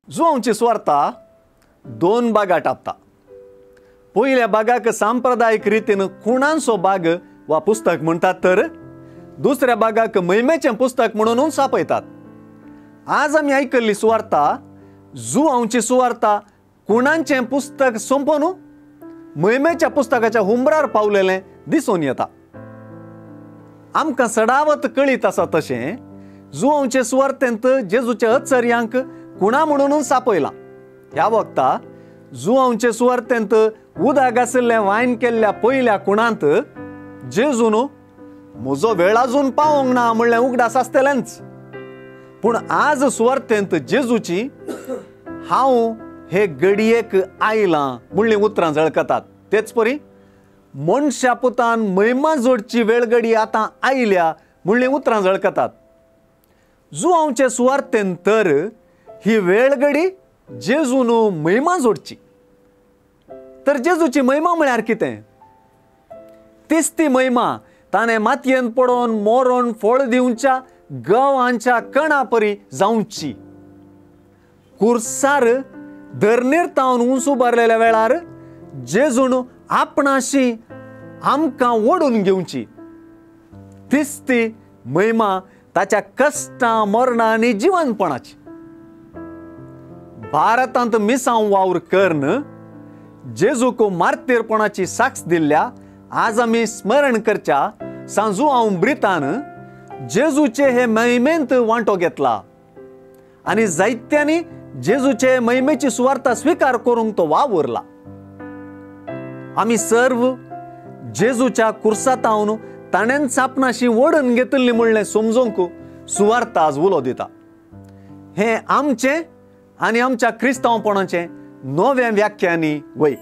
जुवांची सुवार्ता दोन बागा टापता। पयल्या बागाक सांप्रदायिक रितीन खुणांचो बाग वा पुस्तक म्हणटात, तर दुसऱ्या बागाक महिमेचें पुस्तक म्हणून सापयतात। आज आमी आयकल्ली सुवार्ता जुवांची सुवार्ता खुणांचें पुस्तक सोंपोवन महिमेच्या पुस्तकाच्या हुंबरार पावलेलें दिसून येता। आमकां सडावत कळीत आसा तशें जुवांचे सुवार्तेंत जेजूच्या अचर्यांक खुणा म्हणून सापयलां। ह्या वक्ता जुवांचे सुवार्तेंत उदक आशिल्लें वायन केल्ल्या पयल्या खुणांत जेजून म्हजो वेळ अजून पावोंक ना म्हणलें उगडास आसतलेंच, पूण आज सुवार्तेंत जेजूची हांव हे घडयेक आयलां म्हणलीं उतरां झळकतात। तेच परी मनशा पुतान महिमा जोडची वेळ घडी आतां आयल्या म्हणलीं उतरां झळकतात। जुवांचे सुवार्तेंत तर ही वेळ घडी जेजून महिमा जोडची। तर जेजूची महिमा म्हळ्यार कितें? तीच ती महिमा ताणें मातयेन पडोवन मोरोन फळ दिवच्या गवांच्या कणा परी जावची। कुर्सार धरणीर तावन उंच उबारलेल्या वेळार जेजून आपणाशी आमकां ओडून घेवची। तीच ती महिमा ताच्या कश्टां मरणां आनी जिवनपणाची। भारतांत मिसांव वावर करून जेजूक मार्तीरपणाची साक्ष दिल्ल्या आज आमी स्मरण करच्या सांजुआंव ब्रितान जेजूचे हे महिमेंत वांटो घेतला आनी जायत्यांनी जेजूचे महिमेची सुवार्ता स्विकार करूंक तो वावुरला। आमी सर्व जेजूच्या कुर्सातावन ताणेंच आपणाशी ओडून घेतिल्ली म्हणलें समजूंक सुवार्ता आज उलो दिता। हें आमचें आनी आमच्या क्रिस्तांवपणाचें नव्या व्याख्यानी वय।